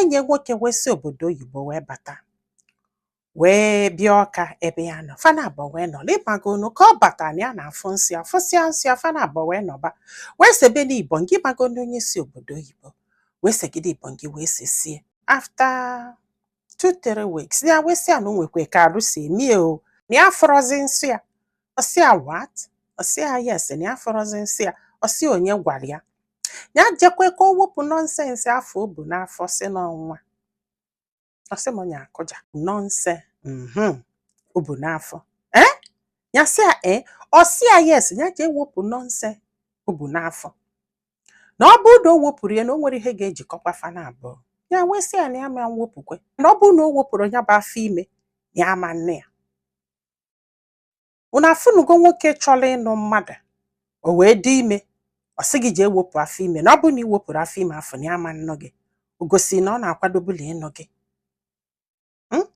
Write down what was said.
Enyi ya nwoke wee si obodo oyibo wee bata, wee bịa Ọka ebe ya nọ. Fana abụọ wee nọ n'ịgbagonu ka ọ bata na ya na-afụ nsị ya, fụsịa nsị ya. Fana abụọ wee nọba, wee sebe n'ibongi. Ịgbagonu onye si obodo oyibo wee segide ibongi, wee sesie. After 2-3 weeks, ya wee sị ya na o nwekwe ka arụ si emie o, na ya fọrọzi nsị ya. Ọsị ya, "What?" Ọsị ya, "Yes," na ya fọrọzi nsị ya. Ọsị onye gwara ya ya jekwe ka o wepụ nonsense afọ o bu n'afọ, si n'ọnwa. Ọsị m nya akụja nonsense o bu n'afọ. Eh, ya sị ya ee. Ọsị ya, "Yes," ya jee wepụ nonsense o bu n'afọ, na ọ bụrụ na o wepụrụ ya, na o nwere ihe ga-ejikọkwa fa na abụọ. Ya wee sị ya na ya ma wepụkwe, na ọ bụrụ na o wepụrụ ya bụ afọ ime, ya ama nne ya. Unu afụnugo nwoke chọrọ ịnụ mmadụ, o wee dị ime, ọ sị gị jee wepụ afọ ime, na ọ bụrụ na ị wepụrụ afọ ime afọ, na ya ama nnụ gị? O gosi na ọ na-akwadobuli ịnụ gị.